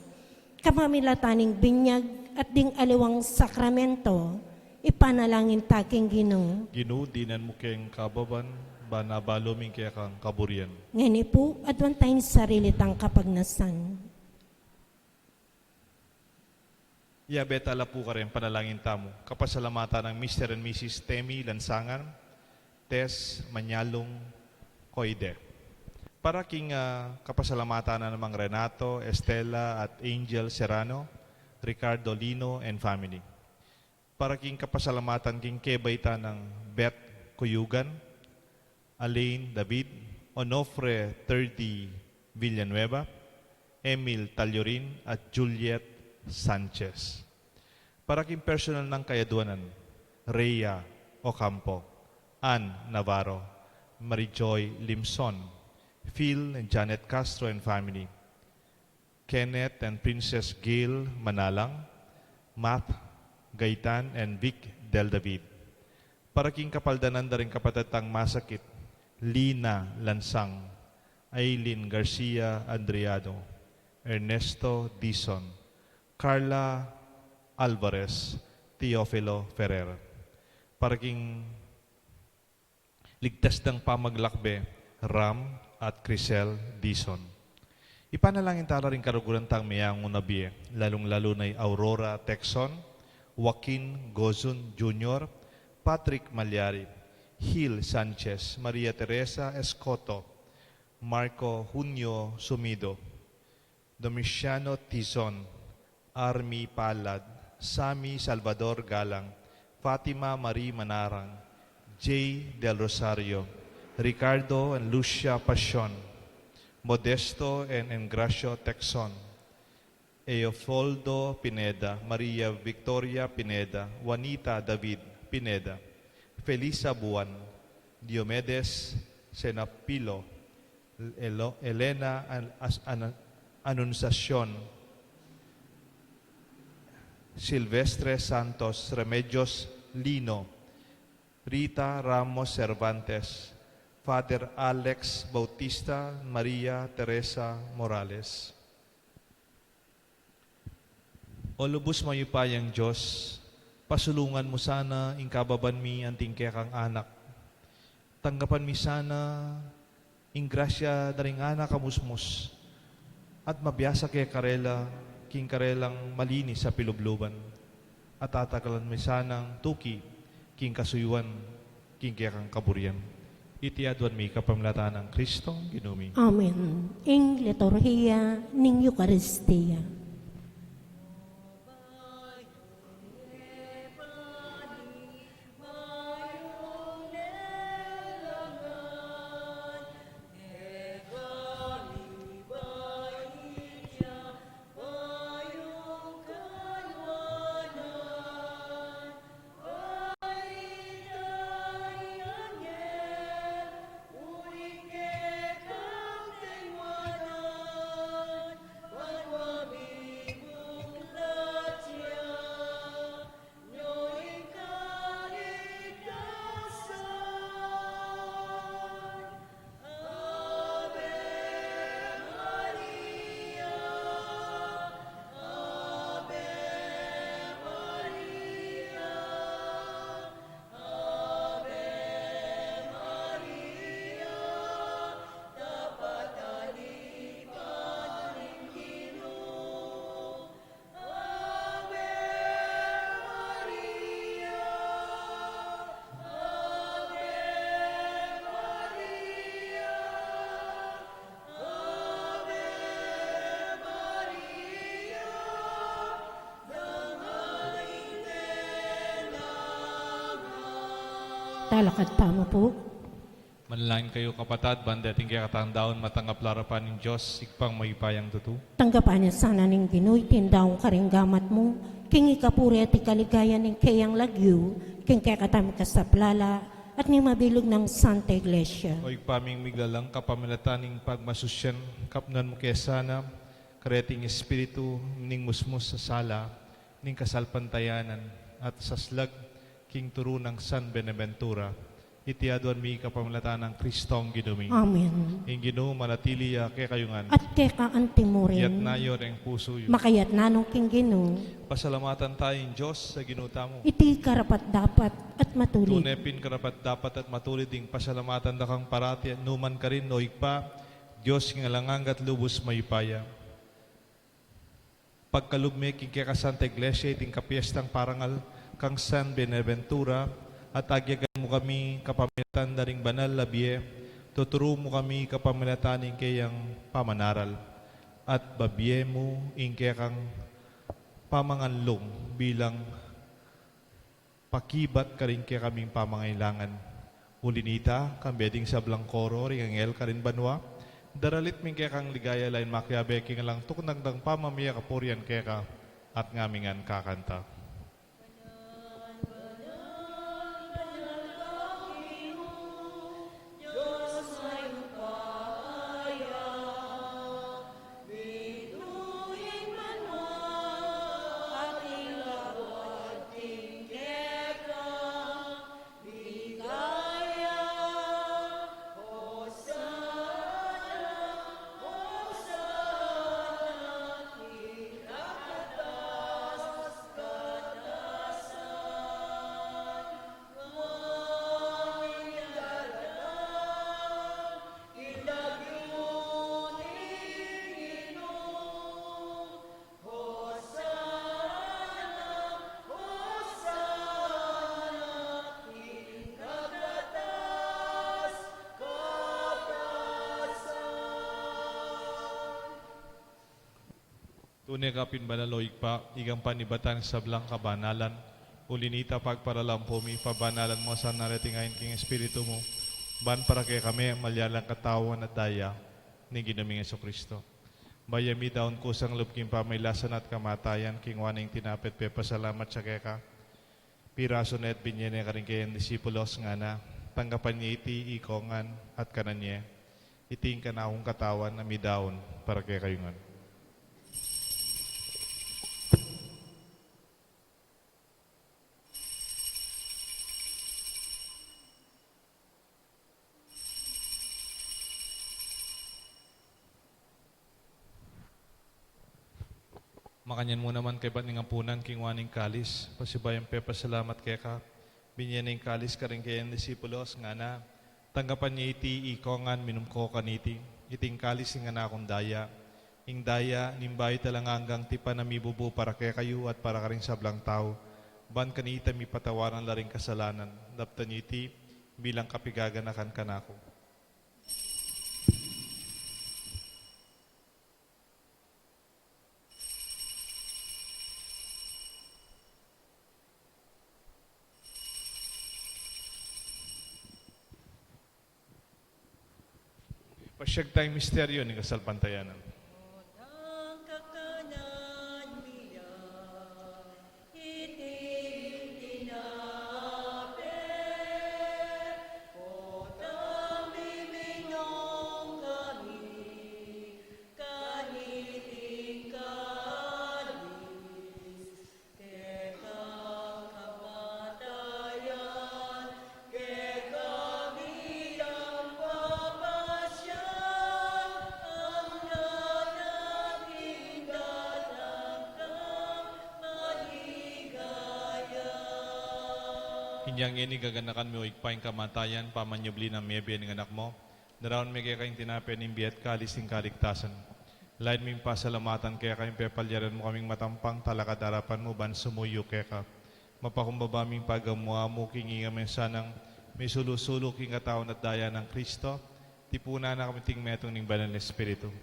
kapamilatan ning binyag at ding aliwang sakramento, ipanalangin ta king Ginu. Ginu, dinan mu keng kababan, ban abalu mi ing kekang kaburian. Ngeni pu, aduan tang sarili tang kapagnasan. Yabe ta la pu kareng panalangin tamu. Kapasalamatan nang Mister and Missus Temi Lansangan, Tess Manyalong Coide. Para king, ah, kapasalamatan na namang Renato, Estela, at Angel Serrano, Ricardo Lino, and family. Para king kapasalamatan king kebaitan nang Beth Cuyugan, Alain David, Onofre Thirdy Villanueva, Emil Tallorin, at Juliet Sanchez. Para king personal nang kayaduanan, Rhea Ocampo, Ann Navarro, Mary Joy Limson, Phil and Janet Castro and family, Kenneth and Princess Gail Manalang, Math Gaitan and Vic Del David. Para king kapaldanan da ring kapatad tang masakit, Lina Lansang, Aileen Garcia Andriado, Ernesto Dizon, Carla Alvarez, Teofilo Ferrer. Para king ligtas dang pamaglakbe, Ram at Crisel Dizon. Ipanalangin tala ring karuguran tang meangu na bie, lalung-lalu na i Aurora Tecson, Joaquin Gozun Junior, Patrick Malyari, Hil Sanchez, Maria Teresa Escoto, Marco Junio Sumido, Domiciano Tizon, Army Palad, Sammy Salvador Galang, Fatima Marie Manarang, Jay Del Rosario, Ricardo and Lucia Pasion, Modesto and Engracio Tecson, Eofoldo Pineda, Maria Victoria Pineda, Juanita David Pineda, Felisa Buan, Diomedes Senapilo, Elo-, Elena An-, As-, An-, Anunciacion, Silvestre Santos, Remedios Lino, Rita Ramos Cervantes, Father Alex Bautista, Maria Teresa Morales. O lubus mayupayang Dios, pasulungan mu sana ing kababan mi anting kekang anak. Tanggapan mi sana ing grasya da ring anak a musmus, at mabiasa ke karela king karelang malinis a pilubluban, at atagalan mi sanang tuki king kasuyuan king kekang kaburian. Iti aduan mi kapamilatan nang Kristong Ginu mi. Amen. Ing liturhiya ning Eukaristia. Talakad tamu pu. Manalangin kayu, kapatad, ban deting kekatang daun matanggap la arapan ning Dios, Ibpang mayupayang tutu. Tanggapan na sana ning Ginu iting daun karing gamat mu, king ikapuri at ikaligaya ning keyang lagyu, king kekatamung kasaplalan, at ning mabilug nang Santa Iglesia. O Ibpa ming miglalang, kapamilatan ning pagmasusyan, kapnan mu ke sana kareting espiritu ning musmus a sala ning kasalpantayanan at saslag king turu nang San Benaventura. Iti aduan mi kapamilatan nang Kristong Ginu mi. Amen. Ing Ginu manatili ya kekayu ngan. At keka anti mu rin. Iyatas yu reng pusu yu. Makayatas no king Ginu. Pasalamatan taya ing Dios a Ginu tamu. Iti karapat-dapat at matulid. Tune pin karapat-dapat at matulid ing pasalamatan da kang parati at nukarin man, O Ibpa, Dios king alang angga at lubus mayupaya. Pagkalub me king keka Santa Iglesia iting kapiestang parangal kang San Benaventura, at agyagan mu kami kapamilatan da ring banal a bie, tuturu mu kami kapamilatan ning keyang pamanaral, at babie mu ing kekang pamanganlung bilang pakibat karing kekaming pamangailangan. Uli nita, kambe ding sablang koro ring anghel karin banua, daralit mi ing kekang ligaya lain makiabe king alang tuknang dang pamamie kapurian keka, at ngami ngan kakanta. Tune ka pin banal, o Ibpa, ikang panibatan ning sablang kabanalan. Uli na nita, pagparalampu mi, pabanalan mu sa reting ain king Espiritu mu, ban para kekami malyari lang katawan at daya ning Ginu ming Jesucristo. Bayu mi daun kusang lub king pamailasan at kamatayan, kinua ne ing tinape at pepasalamat ya keka, pirasu ne at binye ne karing kayang disipulos, ngana: Tanggapan ye iti ikong ngan at kanan ye. Iti ing kanakung katawan a midaun para kekayu ngan. Makanyan mu naman kaybat ning apunan, kinua ne ing kalis, pasibayu yang pepasalamat keka, binye ne ing kalis karing kayang disipulos, ngana: Tanggapan ye iti ikong ngan, minum ko kaniti. Iti ing kalis ning kanakung daya, ing daya ning bayu at alang anggang tipan a mibubu para kekayu at para karing sablang tau, ban kanita mipatawaran la ring kasalanan. Daptan ye iti bilang kapaganakan kanaku. Pasiag tayang misteryu ning kasalpantayanan. Keka kamatayan, keka miyang papasya, angga na king datang kang maligaya. Inya ngeni gaganakan mi, o Ibpa, ing kamatayan pamanyubli nang mebie ning Anak mu. Daraun mi keka ing tinape ning bie at kalis ning kaligtasan. Lalu ming pasalamatan keka ing pepalyarian mu kaming matampang talakad king arapan mu ban sumuyu keka. Mapakumbaba ming pagamu-amu king inya ming sanang misulu-sulu king katawan at daya nang Kristo, tipunan na kami king metung ning Banal a Espiritu.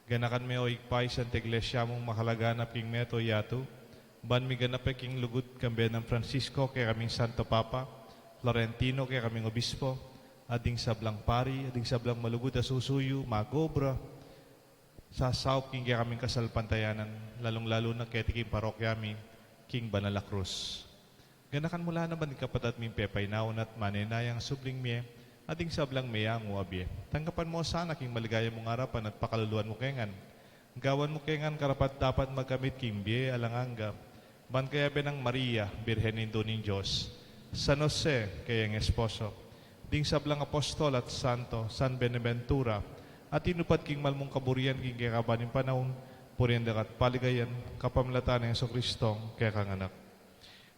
Ganakan me, o Ibpa, ing Santa Iglesia mung makalaganap king mabilug a yatu, ban miganap ya king lugud kambe nang Francisco, kekaming Santo Papa, Florentino, kekaming Obispo, at ding sablang pari, at ding sablang malugud a susuyu, mag-obra, sasaup king kekaming kasalpantayanan, lalung-lalu na keti king parokya mi, king Banal a Krus. Ganakan mu la naman ding kapatad ming pepainawa at manenaya king subling mie, at ding sablang meyangu a bie. Tanggapan mu la sana king maligaya mung arapan at pakaluluan mu ke ngan. Gawan mu ke ngan karapat-dapat magkamit king bie alang angga. Ban kayabe nang Maria, Birhen Indu ning Dios, San Jose, kayang esposo, ding sablang apostol at santo, San Buenaventura, a tinupad king mal mung kaburian king kekaban ning panaun, purian daka at paligayan, kapamilatan nang Jesucristo, kekang Anak.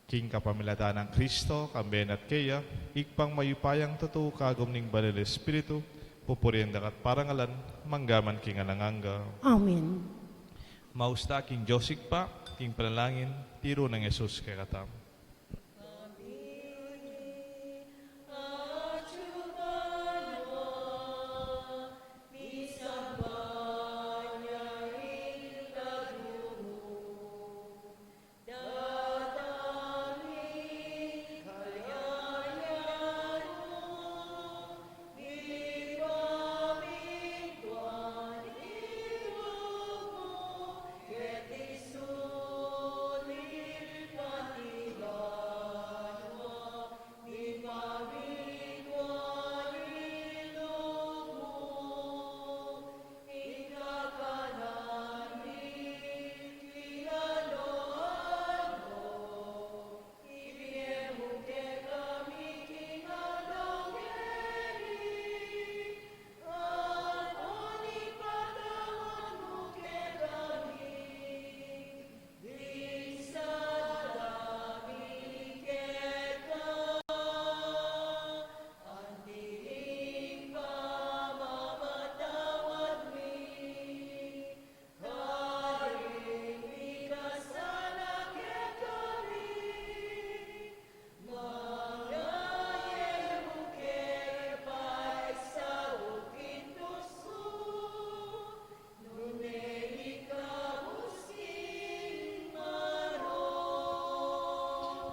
King kapamilatan nang Kristo, kambe na at keya, Ibpang mayupayang tutu, kagum ning Banal a Espiritu, pupurian daka at parangalan, mangga man king alang angga. Amen. Maus ta king Dios Ibpa, king panalangin, tiru nang Jesus kekatamu.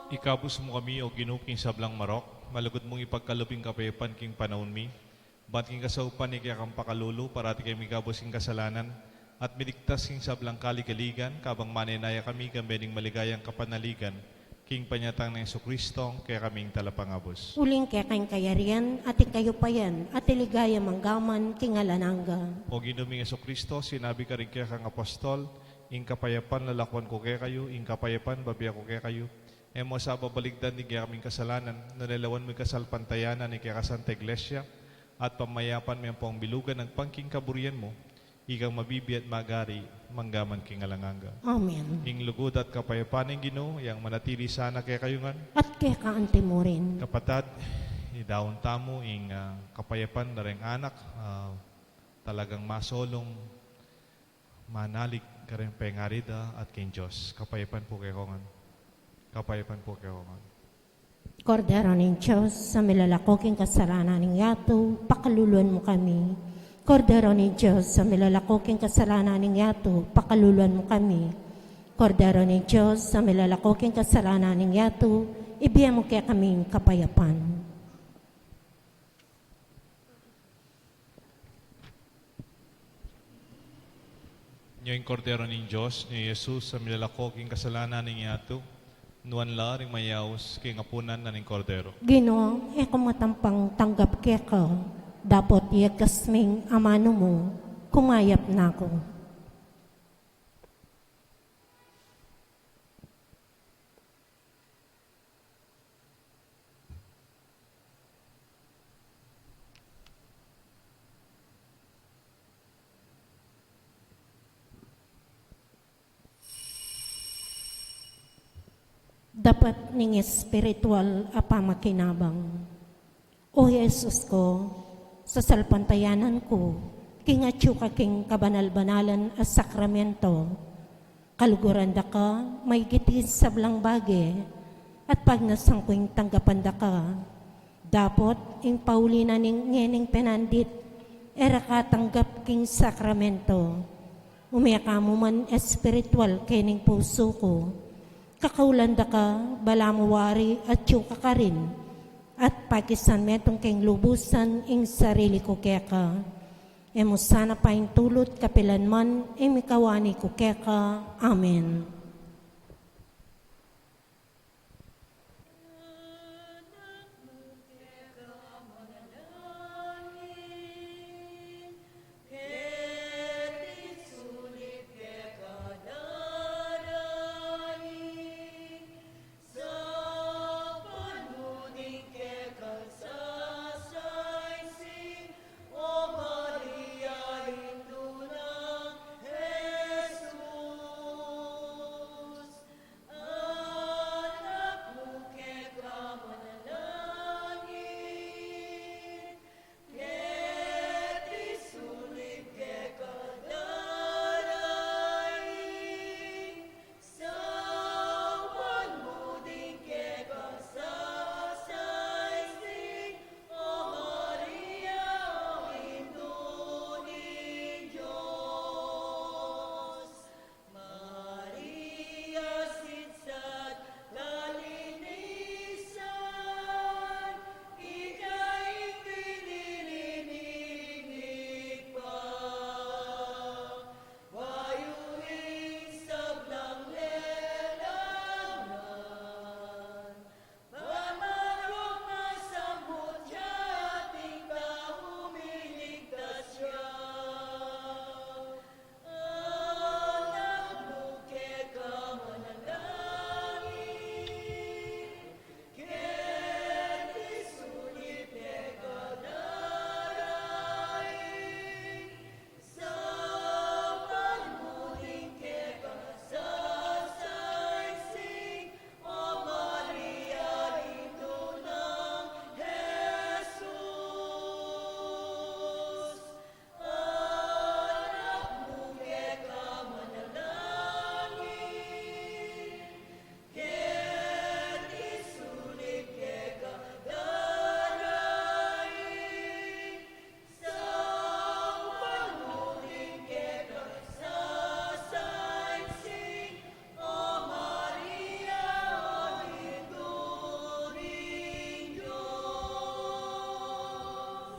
Ikabus mu kami, O Ginu, king sablang marok, malugud mung ipagkalub ing kapayapan king panaun mi, ban king kasaupan ning kekang pakalulu, parati kaming mikabus king kasalanan, at miligtas king sablang kaligaligan, kabang manenaya kami kambe ning maligayang kapanaligan, king panyatang nang Jesucristo, kekaming Talapangabus. Uling keka ing kayarian, at ing kayupayan, at ing ligaya manggaman, king alang angga. O Ginu ming Jesucristo, sinabi karing kekang apostol, ing kapayapan lalakwan ku kekayu, ing kapayapan bibie ku kekayu. E mu sa babaligdan ding kekaming kasalanan, nune lawan mu ing kasalpantayanan ning kekang Santa Iglesia, at pamayapan me ampong bilugan agpang king kaburian mu, ikang mabibie at magari, manggaman king alang angga. Amen. Ing lugud at kapayapan ning Ginu, yang manatili sana kekayu ngan. At keka anti mu rin. Kapatad, idaun tamu ing, ah, kapayapan da reng anak, ah, talagang masolung manalig kareng pengari da at king Dios. Kapayapan pu kekongan. Kapayapan pu kekongan. Kordero ning Dios, a milalako king kasalanan ning yatu, pakaluluan mu kami. Kordero ning Dios, a milalako king kasalanan ning yatu, pakaluluan mu kami. Kordero ning Dios, a milalako king kasalanan ning yatu, ibie mu kekami ing kapayapan. Nyo ing Kordero ning Dios, nyo i Jesus, a milalako king kasalanan ning yatu, nuan la ring mayaus king apunan na ning Kordero. Ginu, e ku matampang tanggap keka, dapot iyagas ming amanu mu, kumayap na ku. Dapat ning espiritual a pamakinabang. O Jesus ku, sasalpantayanan ku king atyu ka king kabanal-banalan a sakramento. Kaluguran da ka maigit king sablang bage, at pagnasan ku ing tanggapan da ka. Dapot ing pauli na ning ngening penandit, e ra ka tanggap king sakramento. Ume ka mu man espiritual kening pusu ku. Kakaulan da ka, balamu wari atyu ka karin, at pakisan metung king lubusan ing sarili ku keka. E mu sana paintulut kapilan man, e mikawani ku keka. Amen.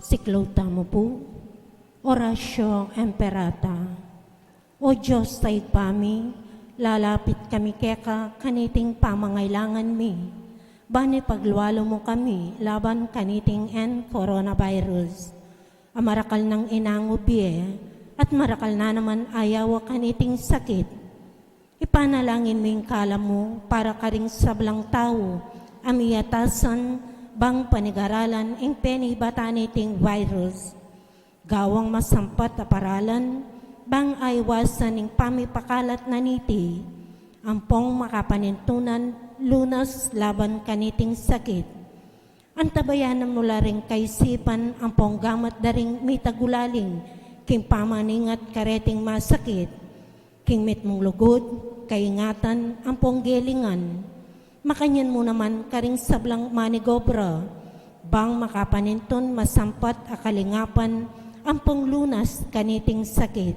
Siklaud tamu pu. Oratio Imperata. O Dios a Ibpa mi, lalapit kami keka kaniting pamangailangan mi. Ban ipaglualu mu kami laban kaniting N coronavirus a marakal nang inangu bie at marakal na naman ayawa kaniting sakit. Ipanalangin mu ing kalam mu para karing sablang tau a miyatasan bang panigaralan ing penibatan niting virus. Gawang masampat a paralan bang aiwasan ing pamipakalat na niti, ampong makapanintunan lunas laban kaniting sakit. Antabayanan mu la ring kaisipan ampong gamat da ring mitagulaling king pamaningat kareting masakit, king mitmung lugud, kaingatan ampong gelingan. Makanyan mu naman karing sablang manigobra bang makapanintun masampat a kalingapan ampong lunas kaniting sakit.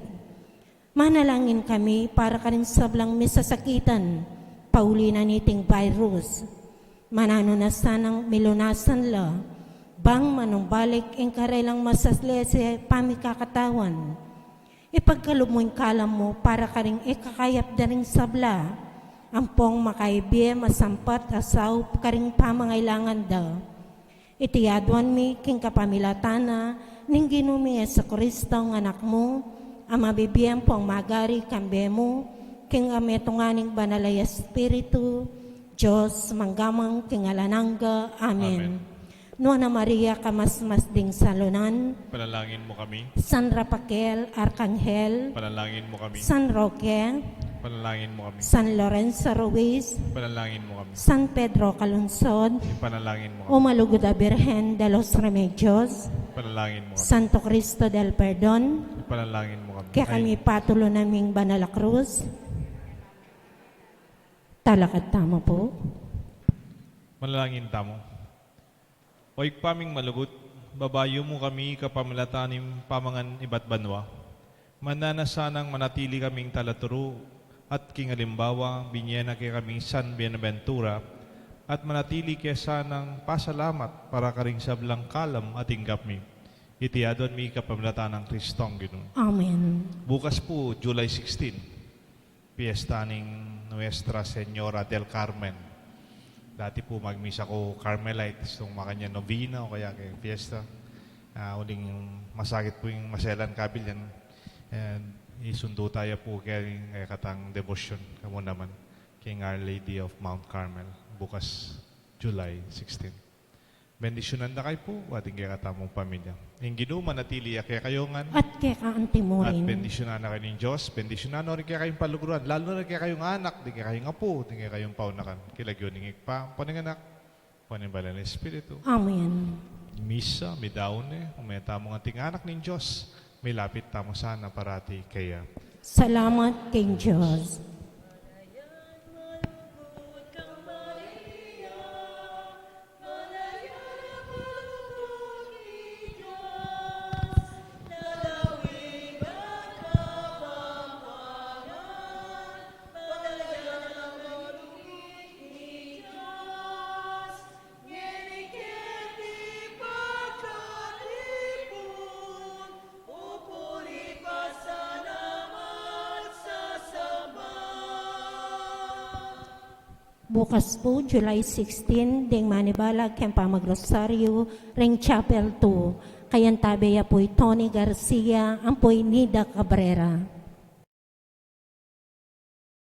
Manalangin kami para karing sablang misasakitan pauli na niting virus. Mananu na sanang milunasan la bang manumbalik ing karelang masaslese pamikakatawan. Ipagkalub mu ing kalam mu para karing ikakayap da ring sabla ampong makaibie masampat a saup karing pamangailangan da. Iti aduan mi king kapamilatan na ning Ginu ming Jesucristo a Anak mu, a mabibie ampong magari kambe mu king kametungan ning Banal a Espiritu, Dios, mangga man king alang angga. Amen. Amen. Nuan a Maria, kamasmas ding salunan. Panalangin mu kami. San Rafael Arkanghel. Panalangin mu kami. San Roque. Panalangin mu kami. San Lorenzo Ruiz. Panalangin mu kami. San Pedro Calungsod. Panalangin mu kami. O malugud a Birhen de los Remedios. Panalangin mu kami. Santo Cristo del Perdon. Panalangin mu kami. Kaya kami patulun na ming banal a krus. Talakad tamu pu. Manalangin tamu. O Ibpa ming malugud, babayu mu kami kapamilatan ning pamangan ibat banua. Mananu na sanang manatili kaming talaturu at king alimbawa, binye na ke kaming san Bienaventura, at manatili ke sanang pasalamat para karing sablang kalam a tinggap mi. Iti aduan mi kapamilatan nang Kristong Ginu. Amen. Bukas pu, July sixteen, piyesta ning Nuestra Señora del Carmen. Dati pu magmisa ku Carmelite, nung makanyan novena o kaya ke piyesta. Ah, uling masakit pu ing maselan kabil yan. And isundu taya pu keng kekatang debosyon, kamu naman, keng Our Lady of Mount Carmel, bukas July sixteen. Bendisyunan da kayu pu, ating kekatamung pamilya. Ing Ginu manatili ya kekayu ngan. At keka anti mu rin. At bendisyunan na kayu ning Dios, bendisyunan no rin kekayung paluguran, lalu na rin kekayung anak, ding kekayung apu, ding kekayung paunakan. King lagyu ning Ibpa, ampo ning Anak, ampo ning Banal a Espiritu. Amen. Misa, midaun ne, ume tamung ating anak ning Dios, milapit tamu sana parati keya. Salamat king Dios. Bukas pu, July sixteen, ding manibalang keng pamagrosaryu ring Chapel two, kayantabe ya pu i Tony Garcia ampo i Nida Cabrera.